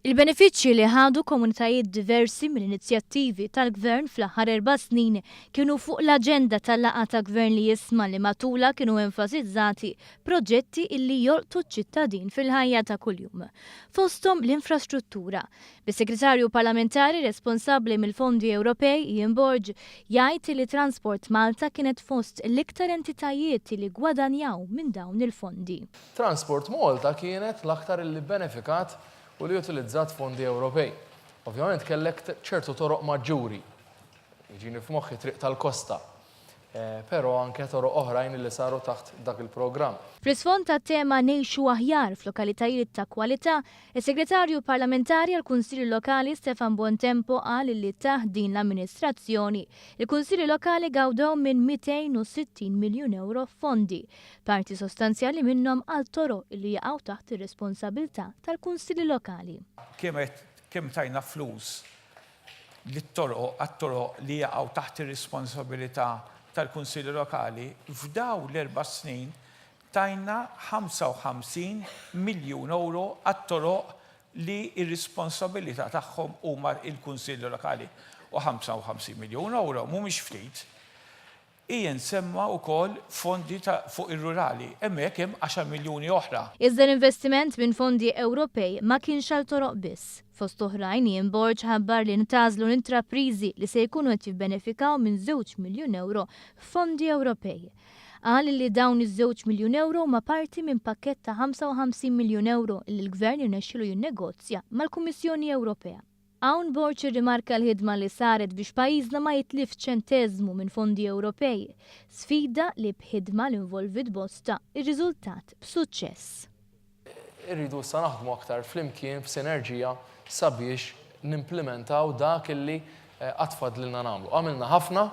Il-benefiċċji li ħadu komunitajiet diversi mill-inizjattivi tal-Gvern fl-aħħar erba' snin kienu fuq l-aġenda tal-laqgħa ta' Gvern li Jisma' li matulha kienu enfasizzati proġetti illi jolqtu ċ-ċittadin fil-ħajja ta' kuljum. Fosthom l-infrastruttura. Bis-Segretarju Parlamentari responsabbli mill-Fondi Ewropej, Ian Borg, jgħid illi Transport Malta kienet fost l-iktar entitajiet li ggwadanjaw minn dawn il-fondi. Transport Malta kienet l-aktar illi bbenefikat u li utilizzat fondi Ewropej. Ovvjament kellek ċertu toroq maġġuri. Jiġini f'moħħi triq tal-Kosta. Però anke toroq oħrajn li saru taħt dak il-programm. Fl-isfond tat-tema Ngħixu Aħjar f'Lokalitajiet ta' Kwalità, is-Segretarju Parlamentari għall-Kunsilli Lokali Stefan Buontempo qal li taħt din l-amministrazzjoni, il-Kunsilli Lokali gawdew minn 260 miljun ewro f'fondi, parti sostanzjali minnhom għal toroq li jaqgħu taħt ir-responsabilità tal-Kunsilli Lokali. Kemm kemm tajna flus lit-toroq għat-toroq li jaqgħu taħt ir-responsabilità tal-Kunsilli Lokali, f'dawn l-erba' snin tajna 55 miljun ewro għat-toroq li r-responsabilità tagħhom huma l-Kunsilli Lokali. U 55 miljun ewro mhumiex ftit. Ian semma wkoll fondi ta' fuq ir-rurali. Hemmhekk hemm għaxar miljuni oħra. Iżda l-investiment minn fondi Ewropej ma kienx għal toroq biss. Fost oħrajn, Ian Borg ħabbar li ntgħażlu l-intrapriżi li se jkunu qed jibbenefikaw minn żewġ miljun ewro f'fondi Ewropej. Qal li dawn iż-żewġ miljun ewro huma parti minn pakkett ta' 55 miljun ewro li l-Gvern irnexxielu jinnegozja mal-Kummissjoni Ewropea. Hawn Borg irrimarka l-ħidma li saret biex pajjiżna ma jitlifx ċenteżmu minn fondi Ewropej, sfida li b'ħidma li involviet bosta, irriżultat b'suċċess. Irridu issa naħdmu aktar flimkien f'sinerġija sabiex nimplimentaw dak illi għad fadlilna nagħmlu. Għamilna ħafna.